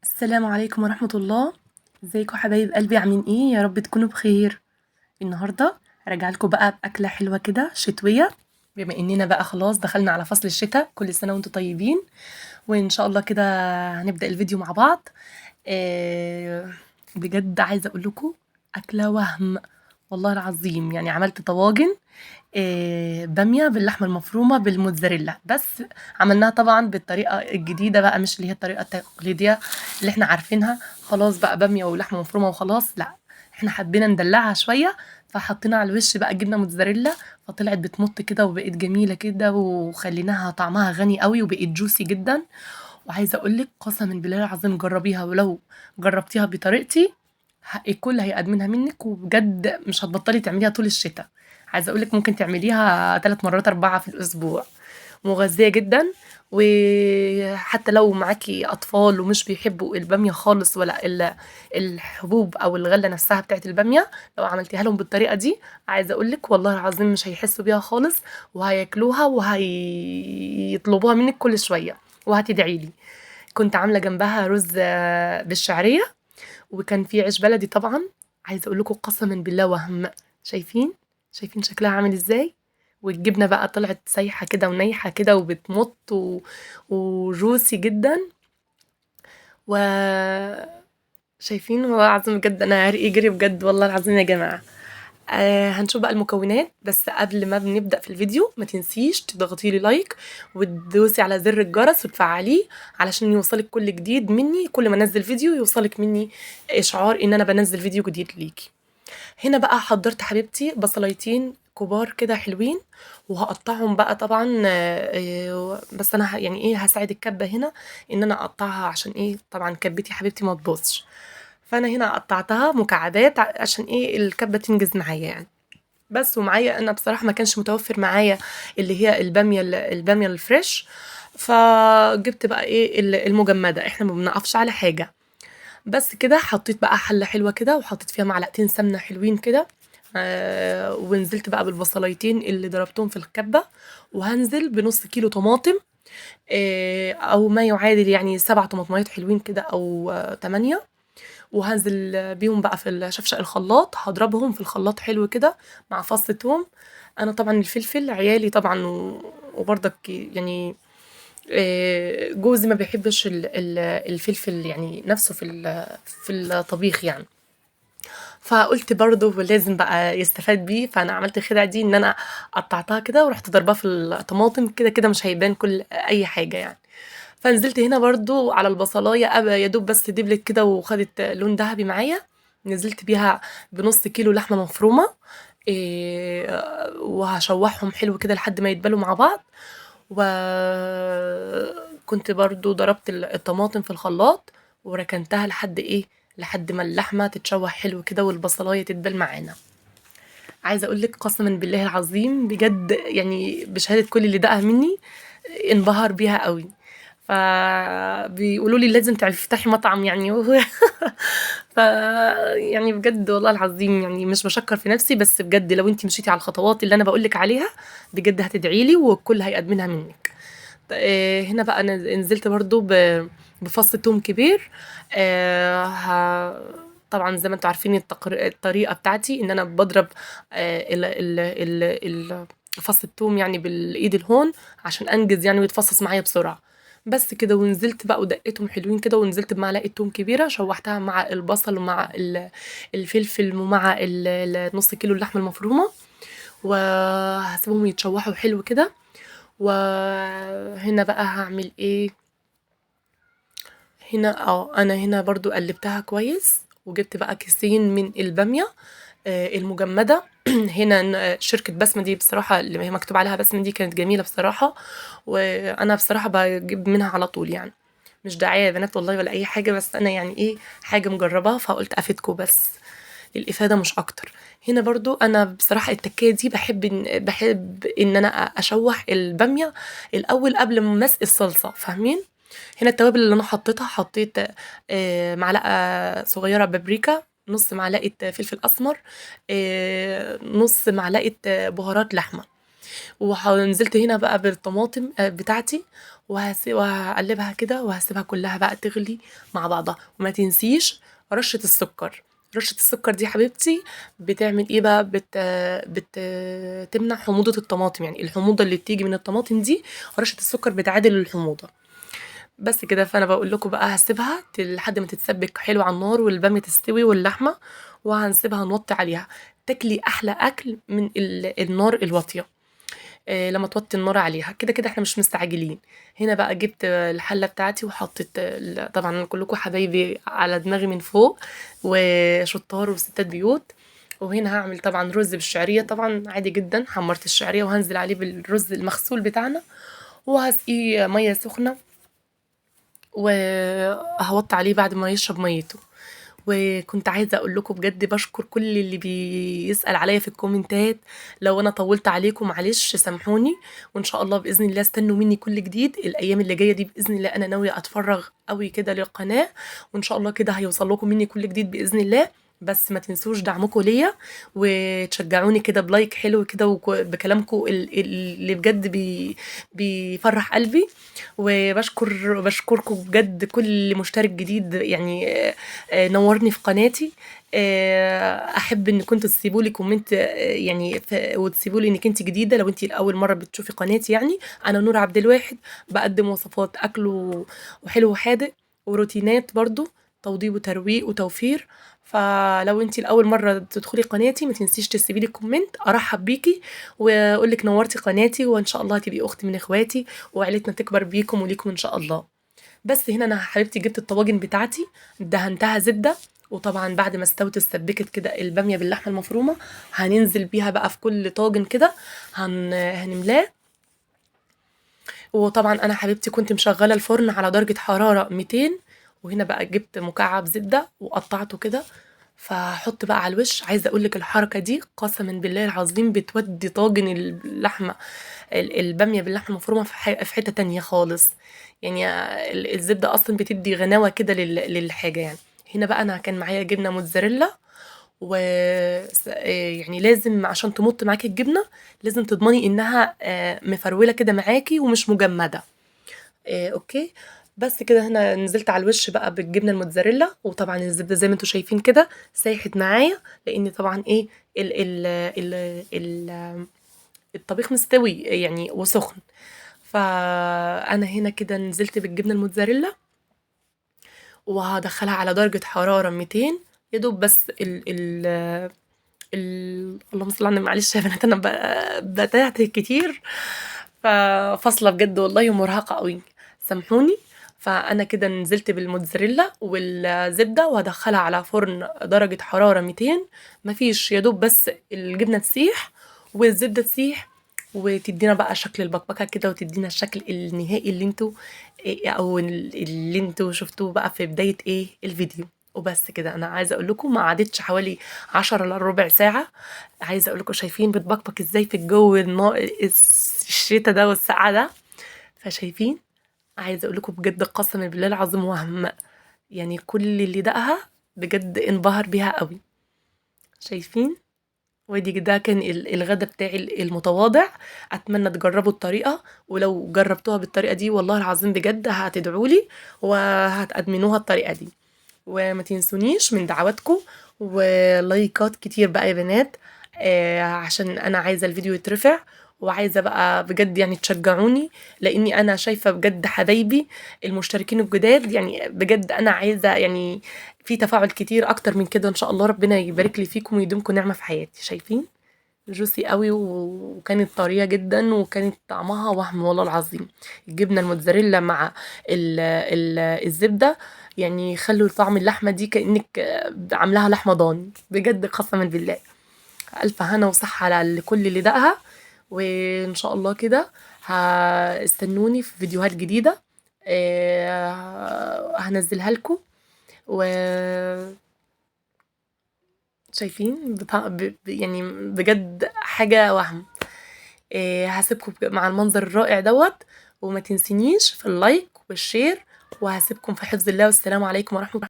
السلام عليكم ورحمة الله. ازيكم حبايب قلبي، عاملين ايه؟ يا رب تكونوا بخير. النهارده راجعه لكم بقى باكله حلوة كده شتوية، بما اننا بقى خلاص دخلنا على فصل الشتاء. كل سنة وانتم طيبين، وان شاء الله كده هنبدا الفيديو مع بعض. بجد عايزه اقول لكم اكله وهم والله العظيم. يعني عملت طواجن باميه باللحمه المفرومه بالموتزاريلا، بس عملناها طبعا بالطريقة الجديدة بقى، مش اللي هي الطريقة التقليدية اللي احنا عارفينها. خلاص بقى باميه ولحمه مفرومه وخلاص، لا احنا حبينا ندلعها شوية، فحطينا على الوش بقى جبنه موتزاريلا، فطلعت بتمط كده وبقت جميلة كده، وخليناها طعمها غني قوي وبقت جوسي جدا. وعايزه اقول لك قسما بالله العظيم جربيها، ولو جربتيها بطريقتي الكل هيقدمها منك، وبجد مش هتبطلي تعمليها طول الشتاء. عايزه اقول لك ممكن تعمليها 3 مرات 4 في الاسبوع. مغذيه جدا، وحتى لو معاكي اطفال ومش بيحبوا الباميه خالص ولا الحبوب او الغلة نفسها بتاعت الباميه، لو عملتيها لهم بالطريقة دي عايزه اقول لك والله العظيم مش هيحسوا بيها خالص، وهياكلوها وهيطلبوها منك كل شوية وهتدعي لي. كنت عامله جنبها رز بالشعريه، وكان في عيش بلدي طبعا. عايزه اقول لكم قسما بالله وهم. شايفين شكلها عامل ازاي؟ والجبنه بقى طلعت سايحه كده ونايحه كده وبتمط وجوسي جدا. و شايفين والله العظيم بجد انا ريقي جري بجد والله العظيم يا جماعة. هنشوف بقى المكونات، بس قبل ما بنبدا في الفيديو ما تنسيش تضغطي لي like وتدوسي على زر الجرس وتفعليه علشان يوصلك كل جديد مني. كل ما انزل فيديو يوصلك مني اشعار ان انا بنزل فيديو جديد ليكي. هنا بقى حضرت حبيبتي بصلايتين كبار كده حلوين، وهقطعهم بقى طبعا، بس انا يعني ايه هساعد الكبه هنا ان انا اقطعها، عشان ايه طبعا كبتي حبيبتي ما تبوظش. فانا هنا قطعتها مكعبات عشان ايه الكبه تنجز معايا يعني. بس ومعايا انا بصراحة ما كانش متوفر معايا اللي هي الباميه الفريش، فجبت بقى ايه المجمده. احنا ما بنقفش على حاجة. بس كده حطيت بقى حله حلوة كده، وحطيت فيها معلقتين سمنه حلوين كده، ونزلت بقى بالبصلايتين اللي ضربتهم في الكبه، وهنزل بنص كيلو طماطم، او ما يعادل يعني 7 طماطميات حلوين كده او 8، وهنزل بيهم بقى في شفشق الخلاط. هضربهم في الخلاط حلو كده مع فص توم. انا طبعا الفلفل عيالي طبعا وبرضك يعني، جوزي ما بيحبش الفلفل يعني نفسه في الطبيخ يعني، فقلت برضه لازم بقى يستفاد بيه. فانا عملت الخدعه دي ان انا قطعتها كده ورحت ضربها في الطماطم كده كده مش هيبان كل اي حاجة يعني. فنزلت هنا برضو على البصلايه يا دوب بس دبلت كده وخدت لون ذهبي معايا. نزلت بيها بنص كيلو لحمه مفرومه، وهشوحهم حلو كده لحد ما يتبلوا مع بعض. وكنت برضو ضربت الطماطم في الخلاط وركنتها لحد ايه، لحد ما اللحمة تتشوح حلو كده والبصلايه تتبل معانا. عايزه اقول لك قسما بالله العظيم بجد يعني بشهادة كل اللي دقها مني انبهر بيها قوي، فبيقولوا لي لازم تفتحي مطعم يعني. ف يعني بجد والله العظيم يعني مش بشكر في نفسي، بس بجد لو انت مشيتي على الخطوات اللي انا بقول لك عليها بجد هتدعي لي والكل هيقدمها منك. هنا بقى انا نزلت برضو بفص توم كبير. طبعا زي ما انتوا عارفين الطريقة بتاعتي ان انا بضرب، فص التوم يعني بالايد الهون عشان انجز يعني ويتفصص معايا بسرعة. بس كده. ونزلت بقى ودقتهم حلوين كده، ونزلت بمعلقه توم كبيرة شوحتها مع البصل ومع الفلفل ومع نص كيلو اللحمة المفرومه، وهسيبهم يتشوحوا حلو كده. وهنا بقى هعمل ايه هنا، انا هنا برضو قلبتها كويس، وجبت بقى كيسين من الباميه، المجمده. هنا شركة بسمة دي بصراحة اللي هي مكتوب عليها بسمة دي كانت جميلة بصراحة، وأنا بصراحة بجيب منها على طول يعني، مش دعاية يا بنات والله ولا أي حاجة، بس أنا يعني إيه حاجة مجرباها فقلت أفيدكم بس للإفادة مش أكتر. هنا برضو أنا بصراحة التكاية دي بحب إن أنا أشوح البامية الأول قبل ما أسقي الصلصة، فاهمين؟ هنا التوابل اللي أنا حطيتها، حطيت، معلقة صغيرة بابريكا، نص معلقة فلفل أسمر، نص معلقة بهارات لحمة. ونزلت هنا بقى بالطماطم بتاعتي، وهقلبها كده وهسيبها كلها بقى تغلي مع بعضها. وما تنسيش رشه السكر. رشه السكر دي حبيبتي بتعمل ايه بقى؟ بتمنع حموضه الطماطم، يعني الحموضة اللي بتيجي من الطماطم دي رشه السكر بتعادل الحموضة. بس كده. فانا بقول لكم بقى هسيبها لحد ما تتسبك حلو على النار، والباميه تستوي واللحمة، وهنسيبها نوطي عليها. تاكلي احلى اكل من النار الواطيه. لما توطي النار عليها كده كده احنا مش مستعجلين. هنا بقى جبت الحلة بتاعتي وحطيت طبعا كلكم حبايبي على دماغي من فوق، وشطار وستات بيوت. وهنا هعمل طبعا رز بالشعريه، طبعا عادي جدا، حمرت الشعرية وهنزل عليه بالرز المغسول بتاعنا، وهسقيه مية سخنة، وهوطي عليه بعد ما يشرب ميته. وكنت عايزه اقول لكم بجد بشكر كل اللي بيسال عليا في الكومنتات. لو انا طولت عليكم معلش سامحوني، وان شاء الله باذن الله استنوا مني كل جديد الايام اللي جاية دي باذن الله. انا ناوية اتفرغ قوي كده للقناة، وان شاء الله كده هيوصل لكم مني كل جديد باذن الله. بس ما تنسوش دعمكم ليا وتشجعوني كده ب like حلو كده وبكلامكم اللي بجد بيفرح قلبي. وبشكركم بجد كل مشترك جديد يعني نورني في قناتي. احب ان كنتوا تسيبوا لي comment، يعني وتسيبوا لي انك انت جديدة لو انت لاول مرة بتشوفي قناتي. يعني انا نور عبد الواحد، بقدم وصفات اكل وحلو وحادق وروتينات برضو، توضيب وترويق وتوفير. فلو انت لاول مرة تدخلي قناتي ما تنسيش تسيبي لي comment، ارحب بيكي واقول لك نورتي قناتي، وان شاء الله هتبقي اخت من اخواتي وعيلتنا تكبر بيكم وليكم ان شاء الله. بس هنا انا حبيبتي جبت الطواجن بتاعتي دهنتها زبدة، وطبعا بعد ما استوت اتسبكت كده الباميه باللحمه المفرومه، هننزل بيها بقى في كل طاجن كده هنملاه. وطبعا انا حبيبتي كنت مشغله الفرن على درجه حرارة 200، وهنا بقى جبت مكعب زبدة وقطعته كده فحط بقى على الوش. عايزه اقول لك الحركة دي قسما بالله العظيم بتودي طاجن اللحمة الباميه باللحمه المفرومه في حتة تانية خالص. يعني الزبدة اصلا بتدي غناوه كده للحاجة. يعني هنا بقى انا كان معايا جبنه موتزاريلا، و يعني لازم عشان تمط معاكي الجبنة لازم تضمني انها مفروله كده معاكي ومش مجمده. okay بس كده. هنا نزلت على الوش بقى بالجبنه الموتزاريلا، وطبعا الزبدة زي ما انتم شايفين كده سايحت معايا، لان طبعا ايه ال ال ال ال الطبيخ مستوي يعني وسخن. فانا هنا كده نزلت بالجبنه الموتزاريلا وهدخلها على درجه حرارة 200 يا دوب. بس ال ال ال اللهم صل على النبي، معلش يا بنات انا بتعت كتير، ففاصله بجد والله ومرهقه قوي سامحوني. فانا كده نزلت بالموتزاريلا والزبده وهدخلها على فرن درجه حرارة 200، مفيش يا دوب بس الجبنة تسيح والزبده تسيح وتدينا بقى شكل البكبكه كده، وتدينا الشكل النهائي اللي انتوا إيه او اللي انتوا شفتوه بقى في بداية ايه الفيديو. وبس كده. انا عايزه اقول لكم ما عدتش حوالي 10 الا ربع ساعة. عايزه اقول لكم شايفين بتبكبك ازاي في الجو الشتا ده والسقعه ده، فشايفين. عايزه اقول لكم بجد قسما بالله العظيم وهم، يعني كل اللي دقها بجد انبهر بيها قوي. شايفين؟ وادي ده كان الغدا بتاعي المتواضع. اتمنى تجربوا الطريقة، ولو جربتوها بالطريقة دي والله العظيم بجد هتدعولي وهتأدمنوها الطريقة دي. وما تنسونيش من دعواتكم ولايكات كتير بقى يا بنات، عشان انا عايزه الفيديو يترفع، وعايزه بقى بجد يعني تشجعوني، لاني انا شايفه بجد حبايبي المشتركين الجداد، يعني بجد انا عايزه يعني في تفاعل كتير اكتر من كده ان شاء الله. ربنا يبارك لي فيكم ويديمكم نعمه في حياتي. شايفين جوسي قوي وكانت طرية جدا وكانت طعمها وهم والله العظيم. الجبنة الموتزاريلا مع الزبدة يعني خلوا طعم اللحمة دي كانك عاملاها لحمه ضاني بجد قسما بالله. الف هنا وصحة على كل اللي دقها، وان شاء الله كده هستنوني في فيديوهات جديدة، هنزلها لكم. و شايفين يعني بجد حاجة وهم. هسيبكم مع المنظر الرائع دوت، وما تنسينيش في ال like وال share، وهسيبكم في حفظ الله، والسلام عليكم ورحمة الله.